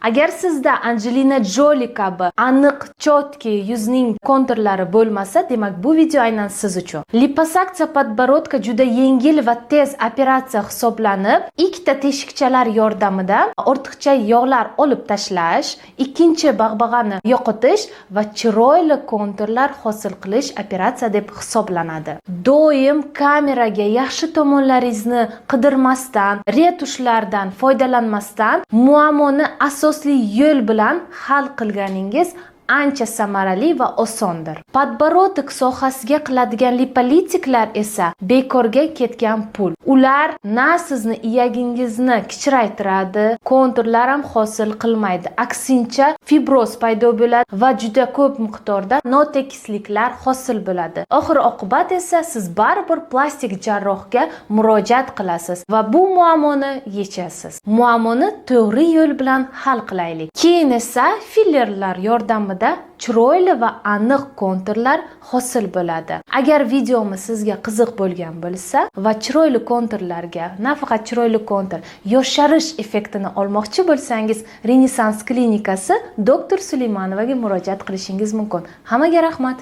Agar sizda Anjelina Joli kabi aniq, чёткий yuzning konturlari bo'lmasa, demak, bu video aynan siz uchun. Liposaksiya подбородка juda yengil va tez operatsiya hisoblanib, ikkita teshikchalar yordamida ortiqcha yog'lar olib tashlash, ikkinchi bag'bag'ani yo'qotish va chiroyli konturlar hosil qilish operatsiya deb hisoblanadi. Doim kameraga yaxshi tomonlaringizni qidirmasdan, retushlardan foydalanmasdan muammoni asosli yo'l bilan hal qilganingiz ancha samarali va osondir. Подбородок sohasiga qiladigan lipolitiklar esa bekorga ketgan pul. Ular na sizni iyagingizni kichraytiradi, konturlar ham hosil qilmaydi. Aksincha, fibroz paydo bo'ladi va juda ko'p miqdorda notekisliklar hosil bo'ladi. Oxir oqibat esa siz baribir plastik jarrohga murojaat qilasiz va bu muammoni yechasiz. Muammoni to'g'ri yo'l bilan hal qilaylik. Keyin esa fillerlar yordamida chiroyli va aniq konturlar hosil bo'ladi. Agar videomiz sizga qiziq bo'lgan bo'lsa va chiroyli konturlarga, nafaqat chiroyli kontur, yosharish effektini olmoqchi bo'lsangiz, Renessans klinikasi doktor Suleymanovaga murojaat qilishingiz mumkin. Hammaga rahmat.